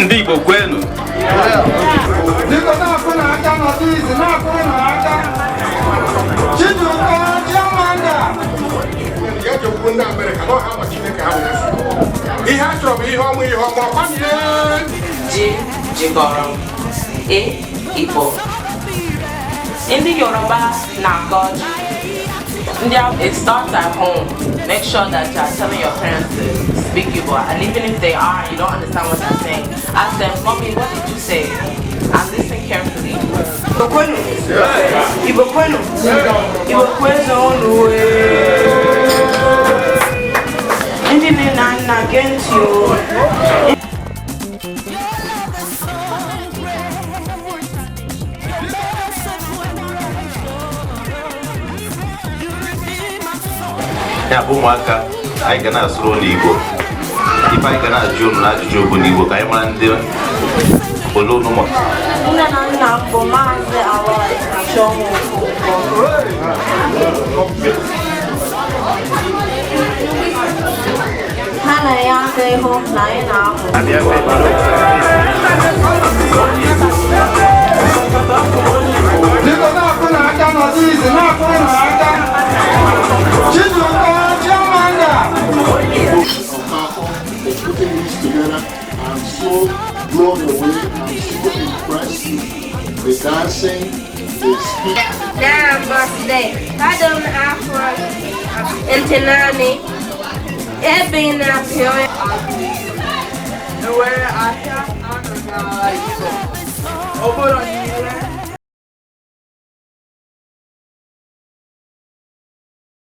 Ndị Igbo kwenu! Biko na-akụ n'aka n'ọdụ izi na-akụrụ n'aka. Chijuka Chiamanda. Ya jekwuru ndị Amerịka na ọha ma Chineke ha wee sụ. Ihe a chọrọ bụ ihe ọma, ihe ọma ọkwanye. Ji jikọrọ E Igbo. Ndị Yoruba na-akọ ji. Ndị It starts at home. Make sure that you are telling your parents to speak Igbo, and even if they are, you don't understand what they're saying, ask them, "Mommy, what did you say?" And listen carefully. Igbo kwenu! Igbo kwenu! Igbo kwezuonu! Ndị nne na nna, gee ntị o. Your love is so great. Your mercy You redeem my soul. Ya bụ, ụmụaka, anyị ga na-asụrụ ụnụ Igbo. Ife anyị ga na-ajụ ụnụ n'ajụjụ bụ n'Igbo ka anyị mara ndị ole ụnụ mụta. Nne na nna m bụ Maazị Aloy na Chioma Okonkwo. Ha na-enye aka ịhụ na anyị na-amụ. Biko na-akụ n'aka n'ọdụ izi na-akụrụ n'aka. Chijuka Chiamanda. Okafor for putting this together. I'm so blown away. I'm so impressed. The dancing, the speech. Now birthday. Adam afọ ntenani. Ebe na-apịa. Enwere ahịa anọ n'ala Igbo. Ọ bụrụ